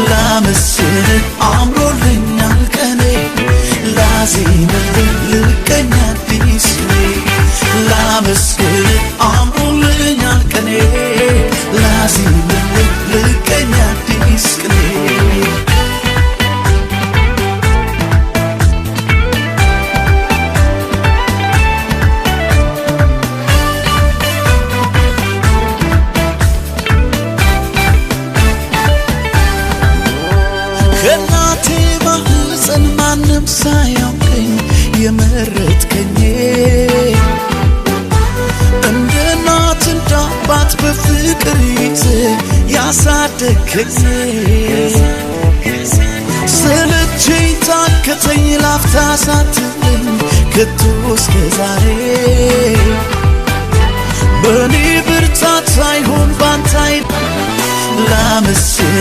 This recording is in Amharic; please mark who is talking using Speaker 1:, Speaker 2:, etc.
Speaker 1: ላመስግን አምሮልኛል ቀኔ፣ ላዜምልህ ልቀኝ አዲስ ቅኔ። ላመስግን አምሮልኛል ቀኔ፣ ላዜምልህ ልቀኝ አዲስ ቅኔ። ከእናቴ ማህፀን ማንም ሳያውቀኝ የመረጥከኝ፣ እንደ እናት እንደ አባት በፍቅር ይዘህ ያሳደግከኝ፣ ሰለቸኝ ታከተኝ ላፍታ ሳትለኝ ከቶ እስከ ዛሬ፣ በእኔ ብርታት ሳይሆን ባንተ ላመስግን።